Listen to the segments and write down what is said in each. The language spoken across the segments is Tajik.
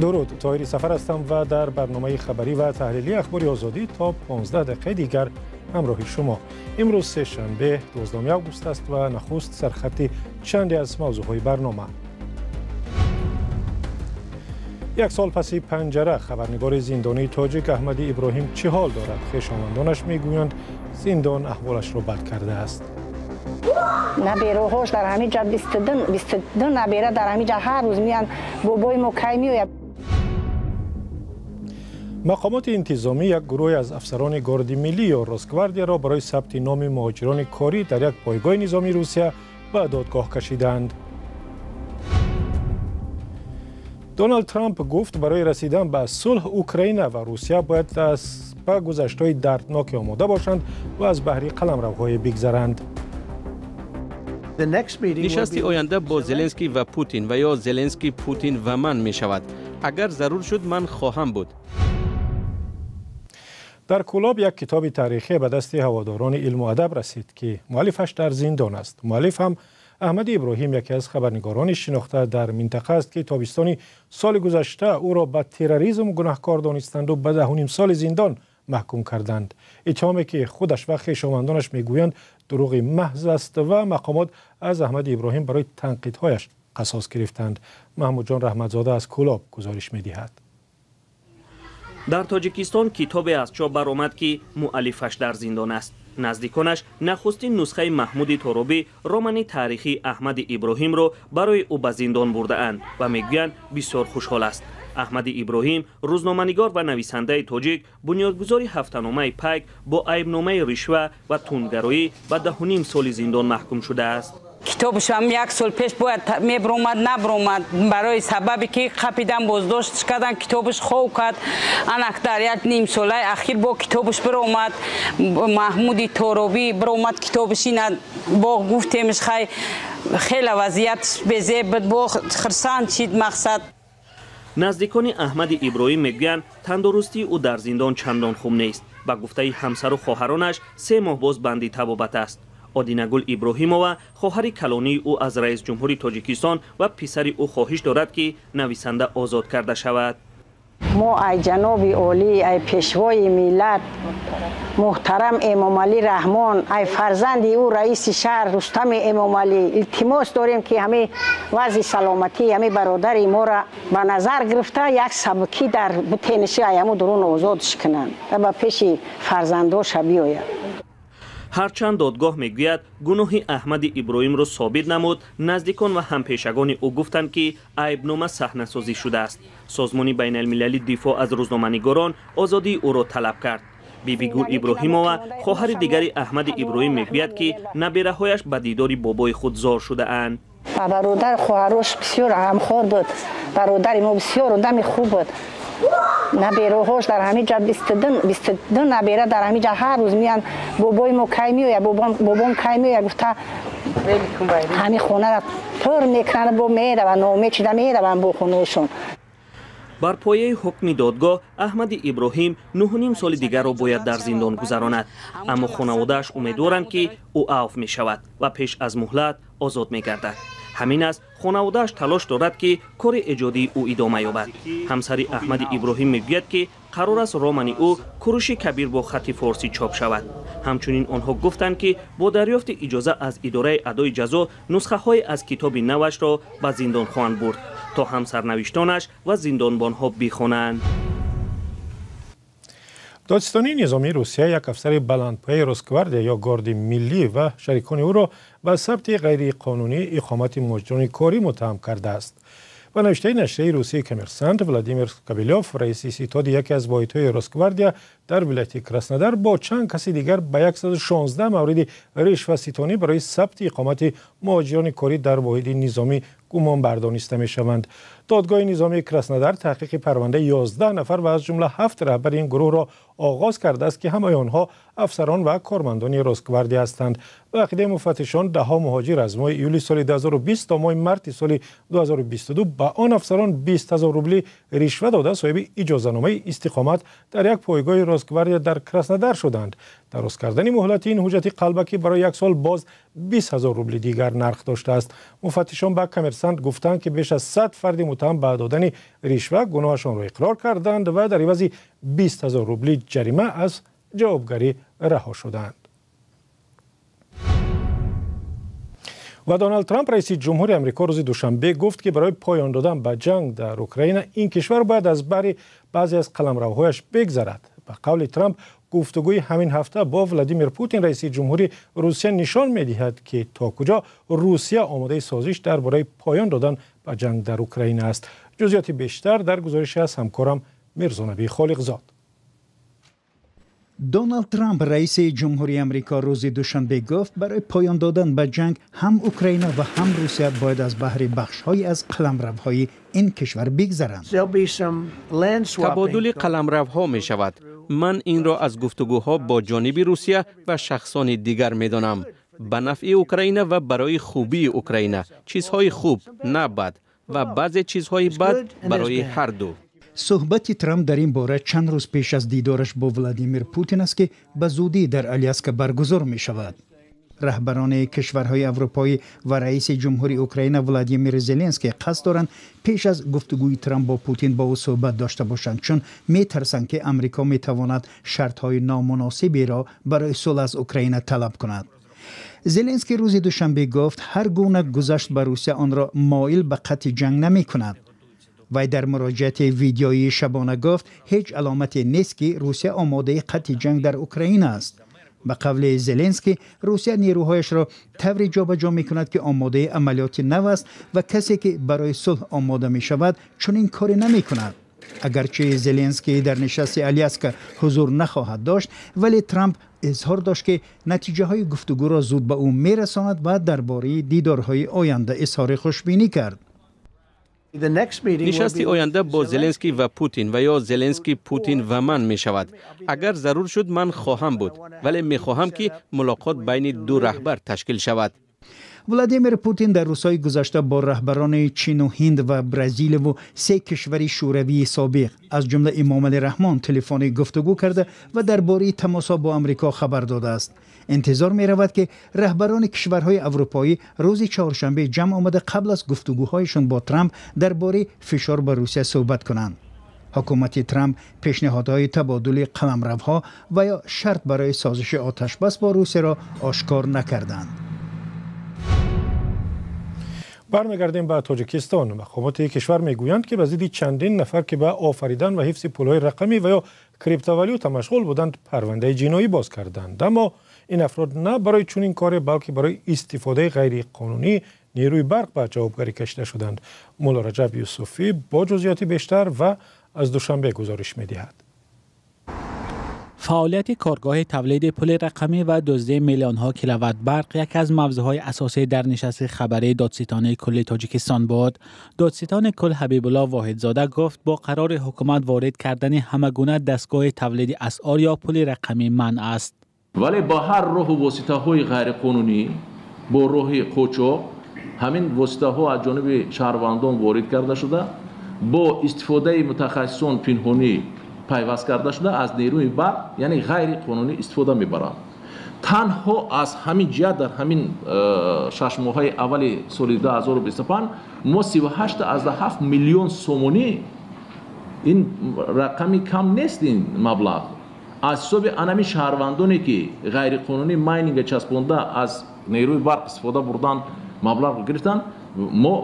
Дуруд, Тоҳири Сафар ҳастам ва дар барномаи хабарӣ ва таҳлилии Ахбори Озодӣ то 15 дақиқаи дигар ҳамроҳи шумо. Имрӯз сешанбе, 12 август аст ва нахуст сархати чанде аз мавзӯъҳои барнома. Як сол паси панҷара хабарнигори зиндонии тоҷик Аҳмади Иброҳим чӣ ҳол дорад? Хешовандонаш мегӯянд, зиндон аҳволашро бад кардааст. Набераҳош дар ҳамин ҷа 22 набера дар ҳамин ҷа ҳар рӯз меянд, бобои мо кай меояд? Мақомоти интизомӣ як гурӯҳе аз афсарони Горди миллӣ ё Росгвардияро барои сабти номи муҳоҷирони корӣ дар як пойгоҳи низомии Русия ба додгоҳ кашиданд. Доналд Трамп гуфт, барои расидан ба сулҳ Украина ва Русия бояд ба гузаштҳои дардноке омода бошанд ва аз баҳри қаламравҳое бигзаранд. Нишасти оянда бо Зеленский ва Путин ва ё Зеленский, Путин ва ман мешавад. Агар зарур шуд, ман хоҳам буд. Дар Кӯлоб як китоби таърихӣ ба дасти ҳаводорони илму адаб расид, ки муаллифаш дар зиндон аст. Муаллиф ҳам Аҳмади Иброҳим, яке аз хабарнигорони шинохта дар минтақа аст, ки тобистони соли гузашта ӯро ба терроризм гунаҳкор донистанду ба 10,5 соли зиндон маҳкум карданд. Иттиҳоме ки худаш ва хешовандонаш мегӯянд, дурӯғи маҳз аст ва мақомот аз Аҳмади Иброҳим барои танқидҳояш қасос гирифтанд. Маҳмудҷон Раҳматзода аз Кӯлоб гузориш медиҳад. Дар Тоҷикистон китобе аз чоп баромад, ки муаллифаш дар зиндон аст. Наздиконаш нахустин нусхаи Маҳмуди Торобӣ, романи таърихии Аҳмади Иброҳимро барои ӯ ба зиндон бурдаанд ва мегӯянд, бисёр хушҳол аст. Аҳмади Иброҳим, рӯзноманигор ва нависандаи тоҷик, бунёдгузори ҳафтаномаи Пайк, бо айбномаи ришва ва тундгароӣ ба 10,5 соли зиндон маҳкум шудааст. Китобашам як сол пеш бояд мебиромад, набиромад, барои сабабе ки қапидан, боздошт кардан, китобаш хов кард. Анак дар як нимсолаи ахир бо китобаш биромад, Маҳмуди Торобӣ биромад китобаш. Ина бо гуфтемш, хай, хеле вазъият безеб буд, бо хирсанд шид мақсад. Наздикони Аҳмади Иброҳим мегӯянд, тандурустии ӯ дар зиндон чандон хуб нест. Ба гуфтаи ҳамсару хоҳаронаш, 3 моҳ боз банди табобат аст. Одинагул Иброҳимова, хоҳари калонии ӯ, аз раис ҷумҳури Тоҷикистон ва писари ӯ хоҳиш дорад, ки нависанда озод карда шавад. Мо ай ҷаноби олӣ, ай пешвои миллат муҳтарам Эмомалӣ Раҳмон, ай фарзанди ӯ, раиси шаҳр Рустами Эмомалӣ илтимос дорем, ки ҳамин вазъи саломатии ҳамин бародари моро ба назар гирифта, як сабукӣ дар битениши, ай ҳамун дурун озодш кунанд, ба пеши фарзандоша биёяд. Ҳарчанд додгоҳ мегӯяд, гуноҳи Аҳмади Иброҳимро собит намуд, наздикон ва ҳампешагони ӯ гуфтанд, ки айбнома саҳнасозӣ шудааст. Созмони байналмилалии дифоъ аз рӯзноманигорон озодии ӯро талаб кард. Бибигул Иброҳимова, хоҳари дигари Аҳмади Иброҳим, мегӯяд, ки набераҳояш ба дидори бобои худ зор шудаанд. Ба бародар, хоҳарош бисёр ғамхор буд. Бародари мо бисёр одами хуб буд. Набераҳош дар ҳамин ҷа 22 набера дар ҳамин ҷа ҳар рӯз меянд, бобои мо кай меояд, бобом кай меояд гуфта, ҳамин хонаро пур мекунанд, бо мераванд, ноумед шуда мераванд бо хонаошон. Бар пояи ҳукми додгоҳ Аҳмади Иброҳим 9,5 соли дигарро бояд дар зиндон гузаронад, аммо хонаводааш умедворанд, ки ӯ авф мешавад ва пеш аз муҳлат озод мегардад. Ҳамин аст, хонаводааш талош дорад, ки кори эҷодии ӯ идома ёбад. Ҳамсари Аҳмади Иброҳим мегӯяд, ки қарор аст романи ӯ «Куруши Кабир» бо хати форсӣ чоп шавад. Ҳамчунин онҳо гуфтанд, ки бо дарёфти иҷоза аз идораи адои ҷазо нусхаҳое аз китоби навашро ба зиндон хоҳанд бурд, то ҳамсарнавиштонаш ва зиндонбонҳо бихонанд. Додситонии низомии Русия як афсари баландпояи Росгвардия ё Горди миллӣ ва шарикони ӯро ба сабти ғайриқонунии иқомати муҳоҷирони корӣ муттаҳам кардааст. Ба навиштаи нашрияи русии «Коммерсант», Владимир Кабилёв, раиси ситоди яке аз воҳидҳои Росгвардия дар вилояти Краснодар, бо чанд каси дигар ба 116 мавриди ришваситонӣ барои сабти иқомати муҳоҷирони корӣ дар воҳиди низомӣ гумон бардониста мешаванд. Додгоҳи низомии Краснодар таҳқиқи парвандаи 11 нафар ва аз ҷумла ҳафт раҳбари ин гурӯҳро оғоз кардааст, ки ҳамаи онҳо афсарон ва кормандони Росгвардия ҳастанд. Ба ақидаи муфаттишон, даҳҳо муҳоҷир аз моҳи июли соли 2020 то моҳи марти соли 2022 ба он афсарон 20 ҳазор рубли ришва дода, соҳиби иҷозаномаи истиқомат дар як пойгоҳи Росгвардия дар Краснодар шуданд. Дароз кардани муҳлати ин ҳуҷҷати қалбакӣ барои як сол боз 20 ҳазор рубли дигар нарх доштааст. Муфаттишон ба «Коммерсант» Коммерсант гуфтанд, ки беш аз 100 фарди муттаҳам ба додани ришва гуноҳашонро иқрор карданд ва дар ивази 20 000 рубли ҷарима аз ҷавобгарӣ раҳо шуданд. Ва Доналд Трамп, раиси ҷумҳури Амрико, рӯзи душанбе гуфт, ки барои поён додан ба ҷанг дар Украина ин кишвар бояд аз баҳри баъзе аз қаламравҳояш бигзарад. Ба қавли Трамп, гуфтугӯи ҳамин ҳафта бо Владимир Путин, раиси ҷумҳури Русия, нишон медиҳад, ки то куҷо Русия омодаи созиш дар бораи поён додан ба ҷанг дар Украина аст. Ҷузъиёти бештар дар гузориши аз ҳамкорам Мирзонаби Холиқзод. Доналд Трамп, раиси ҷумҳурии Амрико, рӯзи душанбе гуфт, барои поён додан ба ҷанг ҳам Украина ва ҳам Русия бояд аз баҳри бахшҳое аз қаламравҳои ин кишвар бигзаранд. Табодули қаламравҳо мешавад. Ман инро аз гуфтугӯҳо бо ҷониби Русия ва шахсони дигар медонам. Ба нафъи Украина ва барои хубии Украина. Чизҳои хуб, на бад, ва баъзе чизҳои бад барои ҳар ду. Суҳбати Трамп дар ин бора чанд рӯз пеш аз дидораш бо Владимир Путин аст, ки ба зудӣ дар Аляска баргузор мешавад. Раҳбарони кишварҳои аврупоӣ ва раиси ҷумҳури Украина Владимир Зеленский қасд доранд пеш аз гуфтугӯи Трамп бо Путин бо ӯ суҳбат дошта бошанд, чун метарсанд, ки Амрико метавонад шартҳои номуносиберо барои сулҳ аз Украина талаб кунад. Зеленский рӯзи душанбе гуфт, ҳар гуна гузашт ба Русия онро моил ба қатъи ҷанг намекунад. Вай дар муроҷиати видеоии шабона гуфт, ҳеҷ аломате нест, ки Русия омодаи қатъи ҷанг дар Украина аст. Ба қавли Зеленский, Русия нерӯҳояшро тавре ҷобаҷо мекунад, ки омодаи амалиёти нав аст ва касе ки барои сулҳ омода мешавад, чунин коре намекунад. Агарчи Зеленский дар нишасти Аляска ҳузур нахоҳад дошт, вале Трамп изҳор дошт, ки натиҷаҳои гуфтугӯро зуд ба ӯ мерасонад ва дар бораи дидорҳои оянда изҳори хушбинӣ кард. Нишасти оянда бо Зеленский ва Путин ва ё Зеленский, Путин ва ман мешавад. Агар зарур шуд, ман хоҳам буд, вале мехоҳам, ки мулоқот байни ду раҳбар ташкил шавад. Владимир Путин дар рӯзҳои гузашта бо раҳбарони Чину Ҳинд ва Бразилияву се кишвари шӯравии собиқ, аз ҷумла Имомалӣ Раҳмон, телефонӣ гуфтугӯ карда ва дар бораи тамосҳо бо Амрико хабар додааст. Интизор меравад, ки раҳбарони кишварҳои аврупоӣ рӯзи чаҳоршанбе ҷамъ омада қабл аз гуфтугӯҳояшон бо Трамп дар бораи фишор ба Русия суҳбат кунанд. Ҳукумати Трамп пешниҳодҳои табодули қаламравҳо ва ё шарт барои созиши оташбас бо Русияро ошкор накарданд. Бармегардем ба Тоҷикистон. Мақомоти кишвар мегӯянд, ки ба зидди чандин нафар, ки ба офаридан ва ҳифзи пулҳои рақамӣ ва ё криптовалюта машғул буданд, парвандаи ҷиноӣ боз карданд. Аммо ин афрод на барои чунин коре, балки барои истифодаи ғайриқонунии нерӯи барқ ба ҷавобгарӣ кашида шуданд. Мулло Раҷаб Юсуфӣ бо ҷузъиёти бештар ва аз Душанбе гузориш медиҳад. Фаъолияти коргоҳи тавлиди пули рақамӣ ва дуздии миллионҳо киловатт барқ яке аз мавзӯъҳои асосӣ дар нишасти хабарии додситонии кулли Тоҷикистон буд. Додситони кул Ҳабибулло Воҳидзода гуфт, бо қарори ҳукумат ворид кардани ҳама гуна дастгоҳи тавлиди асъор ё пули рақамӣ манъ аст. Вале бо ҳар роҳу воситаҳои ғайриқонунӣ, бо роҳи қочоқ, ҳамин воситаҳо аз ҷониби шаҳрвандон ворид карда шуда, бо истифодаи мутахассисон пинҳонӣ пайваст карда шуда, аз нерӯи барқ, яъне ғайриқонунӣ истифода мебаранд. Танҳо аз ҳамин ҷиҳат дар ҳамин 6 моҳаи аввали соли 2025 мо 38,7 миллион сомонӣ, ин рақами кам нест, ин маблағ аз ҳисоби анами шаҳрвандоне ки ғайриқонунӣ майнинга часпонда аз нерӯи барқ истифода бурдан маблағ гирифтанд, мо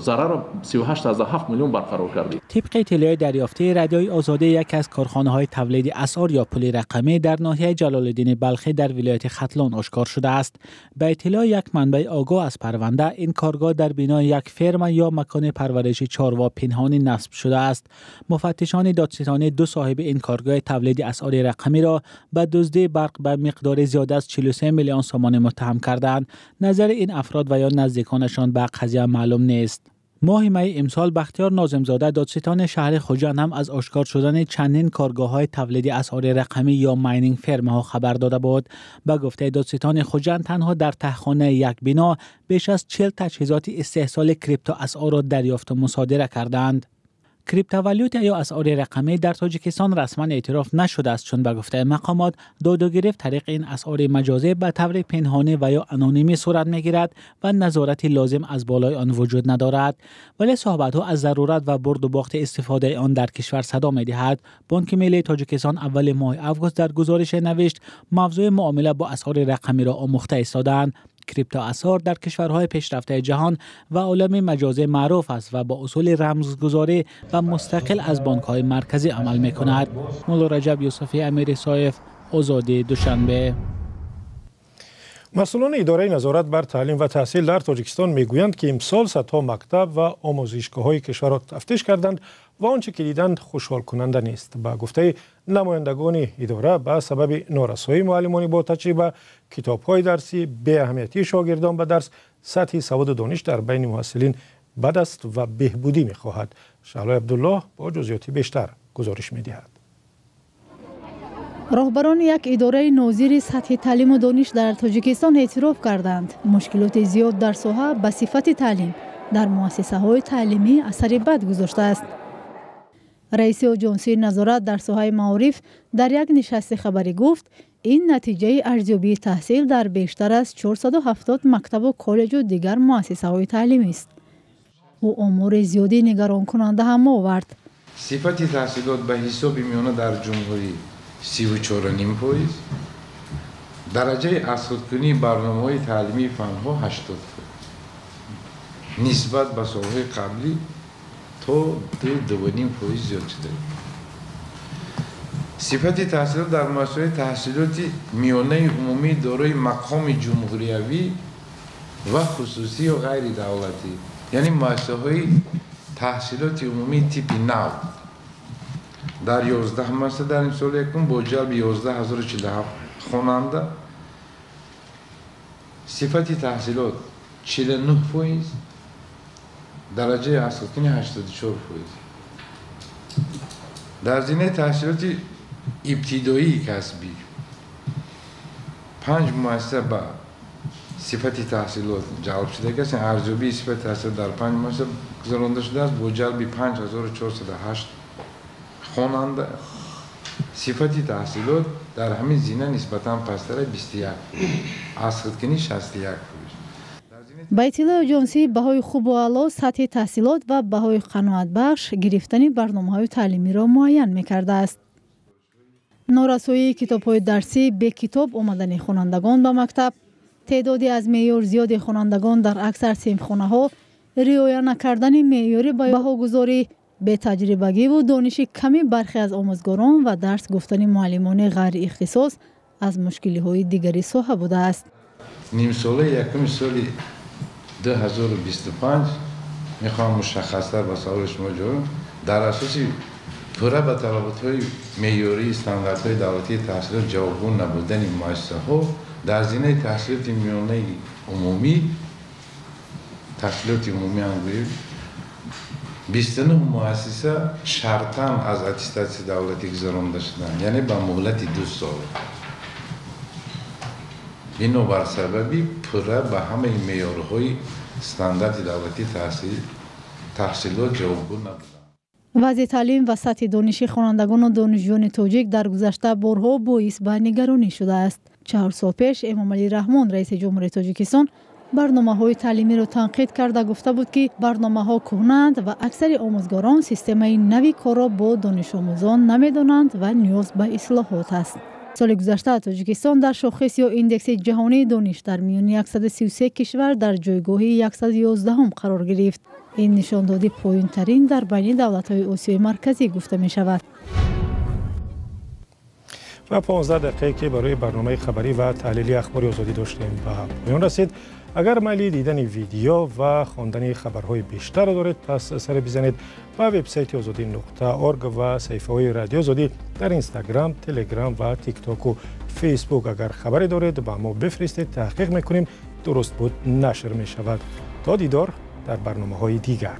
зарарро 38,7 миллион барқарор кардем. Тибқи иттилои дарёфтии Радиои Озодӣ, яке аз корхонаҳои тавлиди асъор ё пули рақамӣ дар ноҳияи Ҷалолиддини Балхӣ дар вилояти Хатлон ошкор шудааст. Ба иттилои як манбаи огоҳ аз парванда, ин коргоҳ дар бинои як ферма ё макони парвариши чорво пинҳонӣ насб шудааст. Муфаттишони додситонӣ ду соҳиби ин коргоҳи тавлиди асъори рақамиро ба дуздии барқ ба миқдори зиёда аз 43 миллион сомонӣ муттаҳам карданд. Назари ин афрод ва ё наздиконашон ба қазия маълум нест. Моҳи майи имсол Бахтиёр Нозимзода, додситони шаҳри Хуҷанд, ҳам аз ошкор шудани чандин коргоҳҳои тавлиди асъори рақамӣ ё майнинг фермаҳо хабар дода буд. Ба гуфтаи додситони Хуҷанд, танҳо дар таҳхонаи як бино беш аз 40 таҷҳизоти истеҳсоли криптоасъорро дарёфту мусодира карданд. Криптовалюта ё асъори рақамӣ дар Тоҷикистон расман эътироф нашудааст, чун ба гуфтаи мақомот додугирифт тариқи ин асъори маҷозӣ ба таври пинҳонӣ ва ё анонимӣ сурат мегирад ва назорати лозим аз болои он вуҷуд надорад. Вале суҳбатҳо аз зарурат ва бурду бохти истифодаи он дар кишвар садо медиҳад. Бонки Миллии Тоҷикистон аввали моҳи август дар гузорише навишт, мавзӯи муомила бо асъори рақамиро омӯхта истодаанд. Криптоасъор дар кишварҳои пешрафтаи ҷаҳон ва олами маҷозӣ маъруф аст ва бо усули рамзгузорӣ ва мустақил аз бонкҳои марказӣ амал мекунад. Мулло Раҷаб Юсуфӣ, Амири Соиф, Озодӣ, Душанбе. Масъулони идораи назорат бар таълим ва таҳсил дар Тоҷикистон мегӯянд, ки имсол садҳо мактаб ва омӯзишгоҳҳои кишварро тафтиш карданд ва он чӣ ки диданд хушҳолкунанда нест. Ба гуфтаи намояндагони идора, ба сабаби норасоии муаллимони бо таҷриба, китобҳои дарсӣ, беаҳамиятии шогирдон ба дарс, сатҳи саводу дониш дар байни муҳассилин бад аст ва беҳбудӣ мехоҳад. Шаҳлои Абдуллоҳ бо ҷузъиёти бештар гузориш медиҳад. Роҳбарони як идораи нозири сатҳи таълиму дониш дар Тоҷикистон эътироф карданд, мушкилоти зиёд дар соҳа ба сифати таълим дар муассисаҳои таълимӣ асари бад гузоштааст. Раиси оҷонсии назорат дар соҳаи маориф дар як нишасти хабарӣ гуфт, ин натиҷаи арзёбии таҳсил дар бештар аз 470 мактабу коллеҷу дигар муассисаҳои таълимист. Ӯ омори зиёди нигаронкунанда ҳам овард. Сифати таҳсилот ба ҳисоби миёна дар ҷумҳурӣ 34,5%, дараҷаи азхудкунии барномаҳои таълимии фанҳо 80%, нисбат ба солҳои қаблӣ то 2,5% зиёд шуда. Сифати таҳсилот дар муассисаҳои таҳсилоти миёнаи умумӣ дорои мақоми ҷумҳуриявӣ ва хусусӣ ё ғайридавлатӣ, яъне муассисаҳои таҳсилоти умумии типи нав дар 11 муассиса дар имсоли якум бо ҷалби 11047 хонанда, сифати таҳсилот 49%, дараҷаи азхудкунӣ 84%. Дар зинаи таҳсилоти ибтидоии касбӣ 5 муассиса ба сифати таҳсилот ҷалб шудааст, арзёбии сифати таҳсилот дар 5 муассиса гузаронда шудааст бо ҷалби 5408 хонанда. Сифати таҳсилот дар ҳамин зина нисбатан пасттар 21%, азхудкунӣ 61%. Ба иттилои оҷонсӣ, баҳои хубу аъло сатҳи таҳсилот ва баҳои қаноатбахш гирифтани барномаҳои таълимиро муайян мекардааст. Норасоии китобҳои дарсӣ, бекитоб омадани хонандагон ба мактаб, теъдоди аз меъёр зиёди хонандагон дар аксар синфхонаҳо, риоя накардани меъёри баҳогузорӣ, бетаҷрибагиву дониши ками бархе аз омӯзгорон ва дарс гуфтани муаллимони ғайриихтисос аз мушкилиҳои дигари соҳа будааст. Нимсолаи якуми соли 2025 мехоҳам мушаххастар ба саволи шумо ҷавоб, дар асоси пурра ба талаботҳои меъёрии стандартҳои давлатии таҳсилот ҷавобгӯ набудани муассисаҳо дар зинаи таҳсилоти миёнаи умумӣ, таҳсилоти умумӣ ҳам гӯем, 29 муассиса шартан аз аттестатсияи давлатӣ гузаронда шуданд, яъне ба муҳлати 2 сол. Бинобар сабаби пурра ба ҳамаи меъёрҳои стандарти давлатии таҳсилот ҷавобгӯ набуданд. Вазъи таълим ва сатҳи дониши хонандагону донишҷӯёни тоҷик дар гузашта борҳо боис ба нигаронӣ шудааст. 4 сол пеш Эмомалӣ Раҳмон, раиси ҷумҳурии Тоҷикистон, барномаҳои таълимиро танқид карда гуфта буд, ки барномаҳо кӯҳнаанд ва аксари омӯзгорон системаи нави корро бо донишомӯзон намедонанд ва ниёз ба ислоҳот аст. Соли гузашта Тоҷикистон дар шохис ё индекси ҷаҳонии дониш дар миёни 133 кишвар дар ҷойгоҳи 111 қарор гирифт. Ин нишондоди поёнтарин дар байни давлатҳои Осиёи Марказӣ гуфта мешавад. Ва 15 дақиқае ки барои барномаи хабарӣ ва таҳлили ахбори Озодӣ доштем ба поён расид. Агар майли дидани видео ва хондани хабарҳои бештарро доред, пас сар бизанед ба вебсайти озодӣ.org ва саҳифаҳои Радиои Озодӣ дар Инстаграм, Телеграм ва Тиктоку Фейсбук. Агар хабаре доред, ба мо бифиристед, таҳқиқ мекунем, дуруст буд нашр мешавад. То дидор дар барномаҳои дигар.